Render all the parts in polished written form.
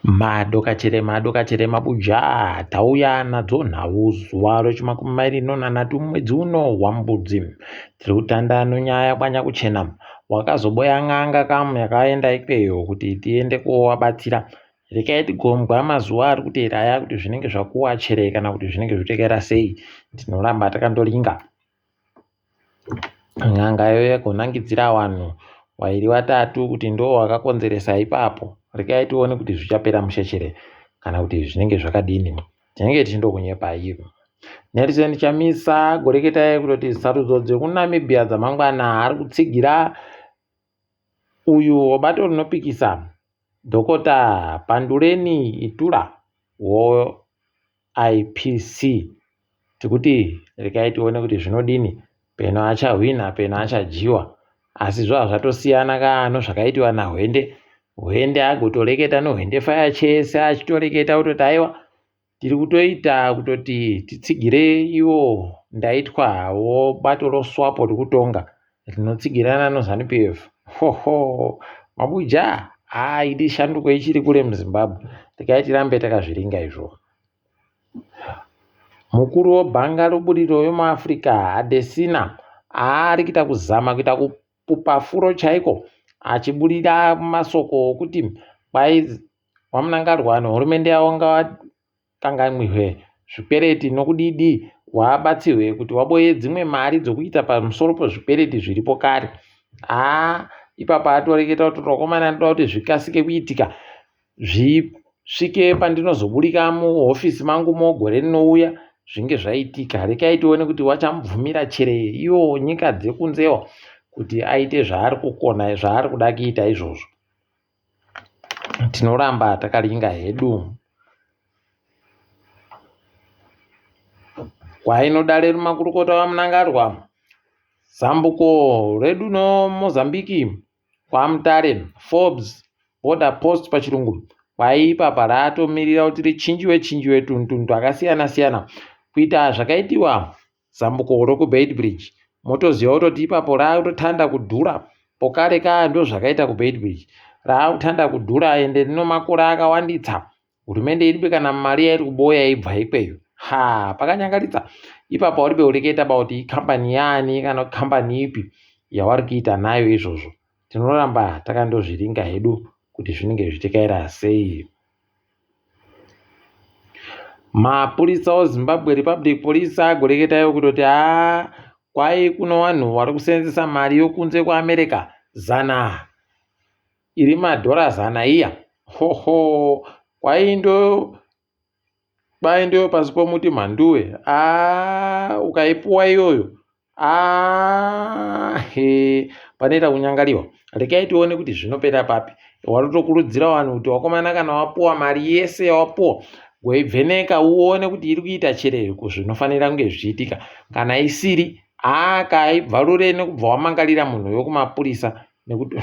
Madokachere madokachere mabuja tauya nadzo nhau zuva rechimakumi mairi nonhanhatu mwedzi uno waMbudzi. Tiri kutanda nonyaya yaKwanyakuchena wakazoboya n'anga kamu yakaenda ikweyo kuti tiende kovabatsira. Rekai tigombwa mazuva ari kuteera aya kuti zvinenge zvakuwa chere kana kuti zvinenge zvotekera sei. Tinoramba takandoringa. N'anga iyo yagonangidzira vanhu vairi vatatu kuti ndo vakakonzeresa ipapo. Regai tione kuti zvichapera mushe chere kana kuti zvinenge zvakadini. Tinenge tichindokunyepai. Nelson Chamisa goreketai kutoti sarudzo dzekuNamibia dzamangwana ari kutsigira uyu webato rinopikisa Dhokota Panduleni Itula wo IPC tikuti regai tione kuti zvinodini peno achahwina peno achadyiwa asi zvava zvatosiyana ka nozvakaitiwa nahwende hwende agotoreketa nohwende faya chese achitoreketa kutoti aiwa tiri kutoita kutoti titsigire ivo ndaitwa wo bato roswapo rikutonga rinotsigirana noZanu PF. Hoho mabuja haa idi shanduko ichiri kure muZimbabwe regai tirambe takazviringa izvo. Mukuru webhanga rebudiriro yemuAfrica Adesina ari kuita kuzama kuita kupupa furo chaiko achiburira masoko okuti kwai VaMnangagwa nehurumende yavo ngava kanganwirwe zvikwereti nokudidi waabatsirwe kuti waboye dzimwe mari dzokuita pamusoro pezvikwereti zviripo kare. Haa ipapa atoreketa kuti vakomana ndoda kuti zvikasike kuitika zvisvike pandinozoburika muhofisi mangu mo gore rinouya zvinge zvaitika. Rekai tione kuti wachamubvumira chere iwo nyika dzekunzewa kuti aite zvaari kukona zvaari kuda kuita izvozvo. Tinoramba takaringa hedu. Kwainodare makurukota vaMnangagwa, zambuko redu noMozambique kwaMutare, Forbes Border Post pachirungu, kwai ipapa ratomirira kuti richinjiwe chinjiwe tunhu twakasiyana siyana kuita zvakaitiwa Zambuko rekuBeitbridge motoziva kutoti ipapo raakutotanda kudhura pokare kaa ndozvakaita kuBeitbridge raakutanda kudhura ende rino makore akawanditsa hurumende iribe kana mari yairi kuboya ibva ikweyo ha pakanyangaritsa ipapo auribe kureketa ba kuti ikambani yaani kana kambani ipi yawari kuita nayo izvozvo tinoramba takandozviringa hedu kuti zvinenge zvichitekaira sei. Mapurisa oZimbabwe Republic Police agoreketa iwo kutoti haa kwai kuno vanhu vari kuseenzesa mari yokunze kuAmerica zana iri madhora zana iya hoho kwai ndo kwai ndoyo pasi pomuti mhanduwe haa ukaipuwa iyoyo Ah, he, panoita kunyangariwa. Regai tione kuti zvinopera papi. Watotokurudzira vanhu kuti wakomana kana wapuwa mari yese yawapuwa weivheneka uone kuti iri kuita chere zvinofanira kunge zvichiitika. Kana isiri, haa kaibvarure nekubva wamangarira munhu wekumapurisa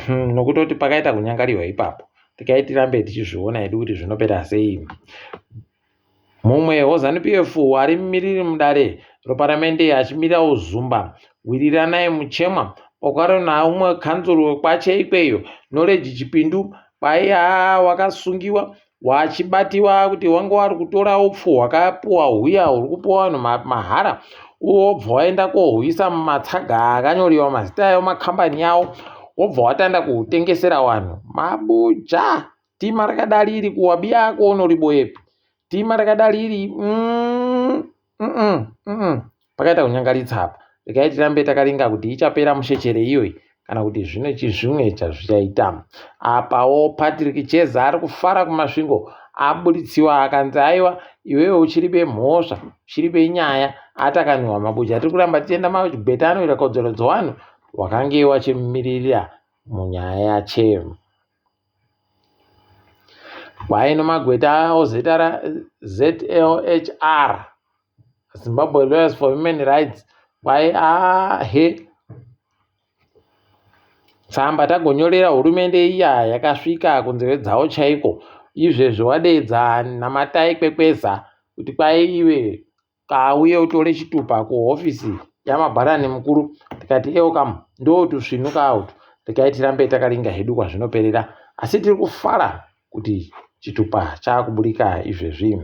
nokutoti pakaita kunyangariwa ipapo. Regai tirambe tichizviona hedu kuti zvinopera sei. Mumwe weZanu PF ari mumiriri mudare reparamende achimirirawo Uzumba, Wiriranai Muchemwa, pakarewo naumwe kanzuru wekwache ikweyo, Knowledge Chipindu, kwaiya wakasungiwa wachibatiwa kuti wanga wari kutora upfu hwakapuwa huya huri kupuwa vanhu mahara wobva waenda kohuisa mumatsaga akanyoriwa mazita ayo makambani yawo wobva watanda kuhutengesera vanhu mabuja Tima rakadari iri kuwabiya ako unoriboyepi? Tima rakadari iri mm, mm, mm, mm. Pakaita kunyangaritsa apa. Regai tirambe takaringa kuti ichapera mushechere iyoyi kana kuti zvino chizvimwe chazvichaita. Apawo Patrick Cheza ari kufara kuMasvingo aburitsiwa akanzi aiwa iwewe uchiribe mhosva uchiribe nyaya atakaniwa mabuja tiri kuramba tichienda magweta anoita kodzero dzevanhu wakange wachimumiririra munyaya yache. Kwaino magweta ozita raZLHR, Zimbabwe Lawyers for Human Rights, kwai ahe tsamba tagonyorera hurumende iya yakasvika kunzeve dzavo chaiko izvezvi wadeedza Namatai Kwekweza kuti kwai iwe Kauye utore chitupa kuhofisi yamabharani mukuru tikati welcome ndotusvinu kautu regai tirambe takaringa hedu kwazvinoperera asi tiri kufara kuti Chitupa chaakuburika izvezvi.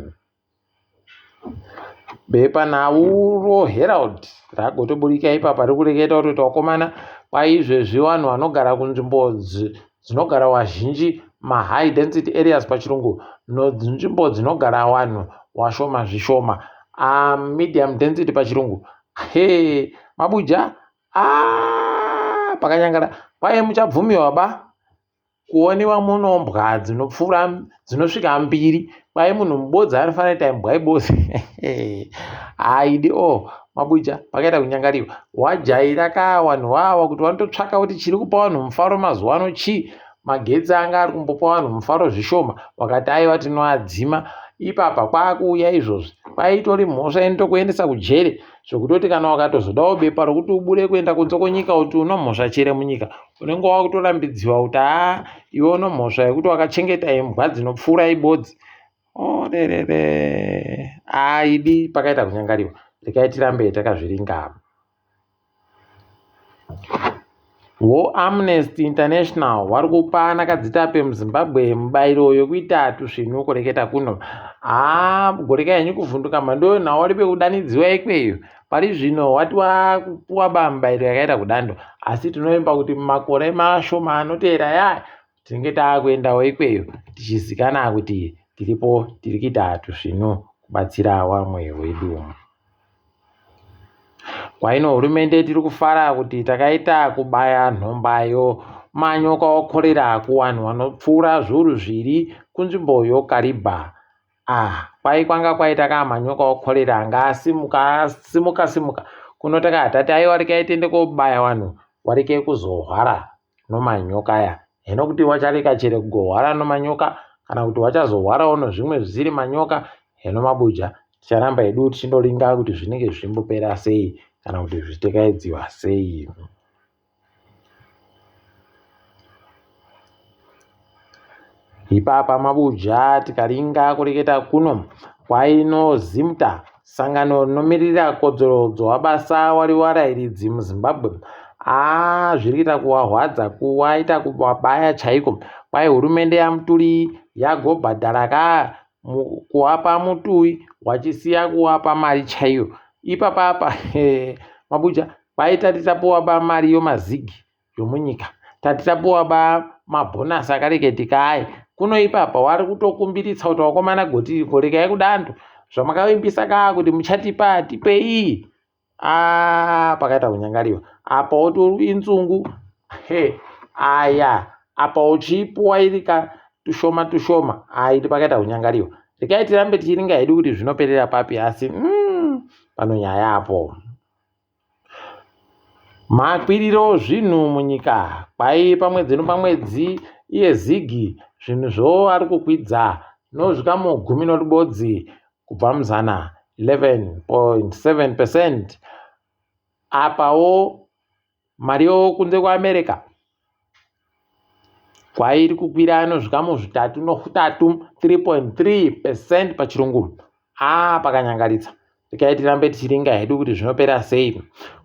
Bepanhau roHerald ragotoburika ipapa rikureketa kutoti vakomana kwaizvezvi vanhu vanogara kunzvimbo dzinogara vazhinji mahigh density areas pachirungu nonzvimbo dzinogara vanhu vashoma zvishoma medium density pachirungu he mabuja ah, pakanyangara kwaye muchabvumiwa ba kuonewa muno mbwa dzinopfuura dzinosvika mbiri kwai munhu mubodzi anofanira kuita imbwa ibodzi haidi o oh, mabuja pakaita kunyangariwa wajaira ka vanhu wawa kuti vanototsvaka kuti chiri kupa vanhu mufaro mazuva ano chii magetsi anga ari kumbopa vanhu mufaro zvishoma vakati aiwa tinoadzima ipapa kwakuuya izvozvi kwaitori mhosva inotokuendesa kujere zvekutoti kana ukatozodawo bepa rokuti ubude kuenda kunze kwenyika kuti unomhosva chere munyika unenge wakutorambidziwa kuti haa iwe unomhosva yekuti wakachengeta imbwa dzinopfuura ibodzi orerere aidi pakaita kunyangariwa rekai tirambe takazviringa Wo Amnesty International wari kupa anakadzitape muZimbabwe mubairo yekuita tusvinu kureketa kuno. Haa goreka henyu kuvhunduka mhandu nhau wari pekudanidziwa ikweyo. Pari zvino wati wakupuwa ba mubairo yakaita kudando asi tinovimba kuti mumakore mashoma anoteera yaya tinenge taakuendawo ikweyo tichizikana kuti tiripo tiri kuita tusvinu kubatsira wamwe wedu. Kwaino hurumende tiri kufara kuti takaita kubaya nhombayo manyoka okorera kuwanhu vanopfuura zviuru zviri kunzvimbo yoKariba. Ah, kwai kwanga kwaita ka manyoka okorera anga asimuka asimuka simuka kuno takatati aiwa rekai tiende kobaya vanhu wareke kuzohwara nomanyoka aya hino kuti wachareka chere kugohwara nomanyoka kana kuti wachazohwarawo nozvimwe zvisiri manyoka hino mabuja ticharamba hedu tichindoringa kuti zvinenge zvichimbopera sei kana kuti zvichitekaidziwa sei. Ipapa mabuja tikaringa kureketa kuno kwaino Zimta Sangano rinomirira kodzero dzowabasa wari warairidzi muZimbabwe aa zviri kuita kuwahwadza kuwaita kuwabaya chaiko. Kwai hurumende yaMutuli yagobhadhara ka kuwapa mutui wachisiya kuwapa mari chaiyo. Ipapa apa mabuja kwai tati tapuwa ba mari yomazigi zvomunyika tati tapuwa ba mabhonasi akareketika aye kuno ipapa wari kutokumbiritsa kuti wakomana goti gorekai kudando zvamakavimbisa kaa kuti muchatipa tipei a pakaita kunyangariwa apa woti inzungu he aya apa uchipuwa iri ka tushoma tushoma aiti pakaita kunyangariwa rekai tirambe tichiringa hedu kuti zvinoperera papi asi mm, pano nyaya apo Makwiriro zvinhu munyika kwai pamwedzi nepamwedzi iye Zigi zvinhu zvo ari kukwidza nozvikamu gumi norubodzi kubva muzana 11.7 percent apawo Mari yokunze kweAmerica kwairi kukwira nozvikamu zvitatu nohutatu 3.3 percent pachirungu aa pakanyangaritsa rekai tirambe tichiringa hedu kuti zvinopera sei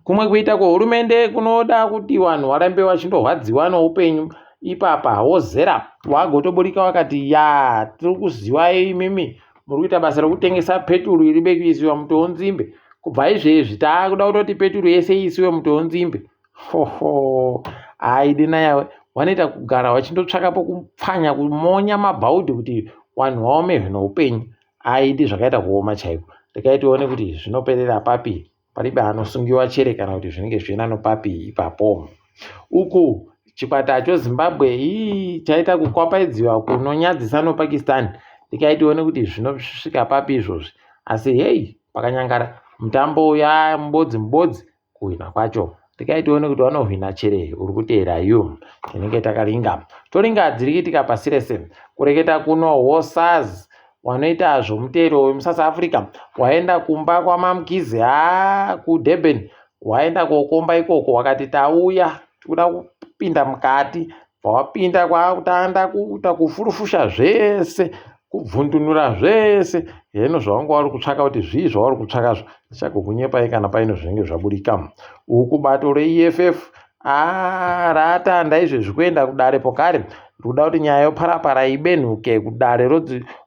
kumwe kuita kwehurumende kunoda kuti vanhu varambe vachindorwadziwa noupenyu ipapa wozera wagotoburika wakati ya tiri kuzivai imimi muri kuita basa rekutengesa peturu iri bekuisiwa mutoonzimbe kubva izvezvi taakuda kutoti peturu yese iisiwe mutoonzimbe hoho haidi nayawe wanoita kugara wachindotsvaka pokupfanya kumonya mabhaudhi kuti wanhu waomerwe noupenyu aidi zvakaita kuoma chaiko rekai tione kuti zvinoperera papi Paribe anosungiwa chere kana kuti zvinenge zvichienda nopapi ipapo. Uku chikwata choZimbabwe hii chaita kukwapaidziwa kunonyadzisa noPakistan rekai tione kuti zvinosvika papi izvozvi asi hei pakanyangara mutambo uya mubodzi mubodzi kuhwina kwacho rekai tione kuti vanohwina chere uri kuteera yu tinenge takaringa toringa dziri kuitika pasi rese kureketa kuno wosaz Wanoita zvomutero wemuSouth Africa waenda kumba kwaMaMkize haa kuDurban waenda kokomba ikoko wakati tauya tikuda kupinda mukati bvawapinda kwakutanda kuita kufurufusha zvese kubvundunura zvese heno zvawanga wari kutsvaka kuti zvii zvauri kutsvakazvo ndichagokunyepai kana paine zvinenge zvaburika uku bato reEFF Haa ratanda izvezvi kuenda kudare pokare Rikuda kuti nyaya yoparapara ibenhuke kudare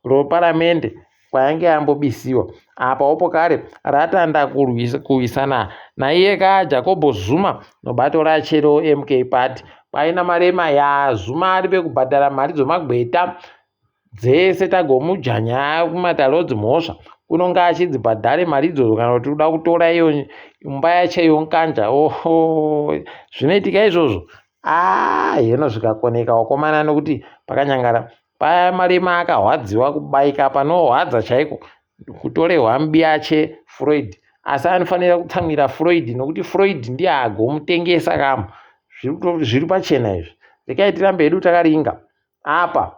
roparamende kwayange yambobisiwa. Apa opo kare ratanda kurwisana naiye ka Jacob Zuma nobato rache roMK Party. Kwaina Malema ya Zuma ari pekubhadhara mari dzomagweta dzese tagomuja nyaya kumatare odzimhosva kunonga achidzibhadhare mari idzodzo kana kuti kuda kutora iyo imba yacho yonkanja oho zvinoitika izvozvo aa heno zvikakoneka wakomana nokuti pakanyangara paya Malema akahwadziwa kubaika panohwadza chaiko kutorehwa mbiyache Floyd asi anofanira kutsamwira Floyd nokuti Floyd ndiye agomutengesa kamo zviri pachena izvi rekai tirambe hedu takaringa apa.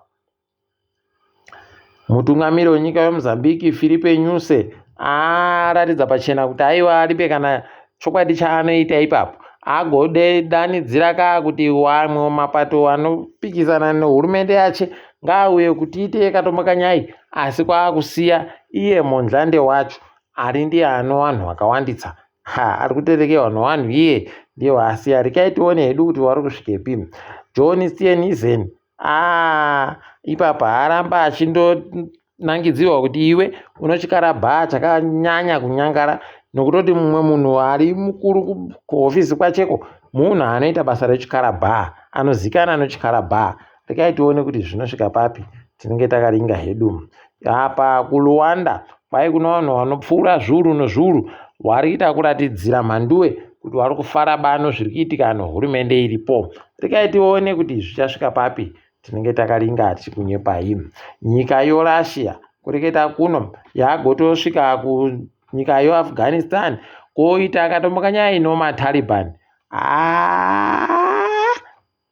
Mutungamiri wenyika yeMozambique Filipe Nyusi aratidza pachena kuti aiwa aripe kana chokwadi chaanoita ipapo agodanidzira ka kuti wamwe mapato anopikisana nehurumende yache ngaauye kuti ite yekatomokanyai asi kwaakusiya iye Mondlane wacho ari ndiye ano vanhu vakawandisa ha ari kuterekewa nevanhu iye ndiye waasiya rekai tione hedu kuti wari kusvikepi John Steenhuisen aa ipapa aramba achindonangidzirwa kuti iwe unotyara bhaa chakanyanya kunyangara nokutoti mumwe munhu ari mukuru kuhofisi kwacheko munhu anoita basa retyara bhaa anozikanwa anotyara bhaa rekai tione kuti zvinosvika papi tinenge takaringa hedu apa kuLuanda kwai kune vanhu vanopfuura zviuru nezviuru vari kuita kuratidzira mhanduwe kuti vari kufara bano zviri kuitika nehurumende iripo rekai tione kuti zvichasvika papi tinenge takaringa tichikunyepai nyika yoRussia kureketa kuno yagotosvika kunyika yoAfghanistan koita akatomukanyai nomaTaliban aa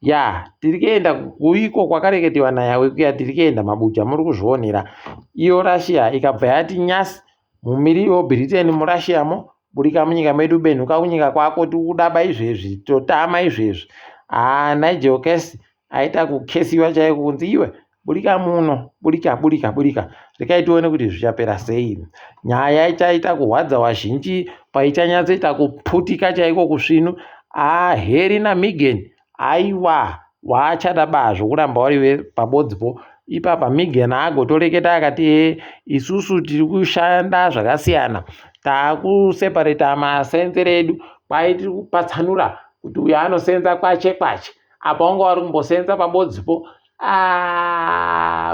ya tiri kuenda kuiko kwakareketewa nayawe kuya tiri kuenda mabuja muri kuzvionera iyo Russia ikabva yati nyasi mumiriri weBritain muRussia mo burika munyika medu benhuka kunyika kwako tikudaba izvezvi totama izvezvi haa Nigel Case aita kukesiwa chaiko kunzi iwe burika muno burika burika burika rekai tione kuti zvichapera sei nyaya ichaita kuhwadza wazhinji paichanyatsoita kuputika chaiko kusvinu aHarry naMeghan aiwa waachada ba zvokuramba wari pabodzipo ipapa Meghan agotoreketa akati e isusu tiri kushanda zvakasiyana taakusepareta masenzero edu kwai tiri kupatsanura kuti uyo anosenza kwache kwache apa wanga wari kumbosenza pabodzipo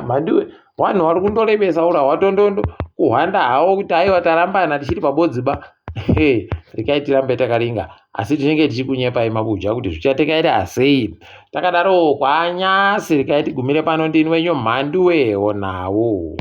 mhandiwe vanhu vari kundorebesa ura hwatondondo kuhwanda hawo kuti aiwa tarambana tichiri pabodzi ba rekai tirambe takaringa asi tinenge tichikunyepai mabuja kuti zvichatekaita sei takadaro kwanyasi rekai tigumire pano ndini wenyu mhanduwe onawo.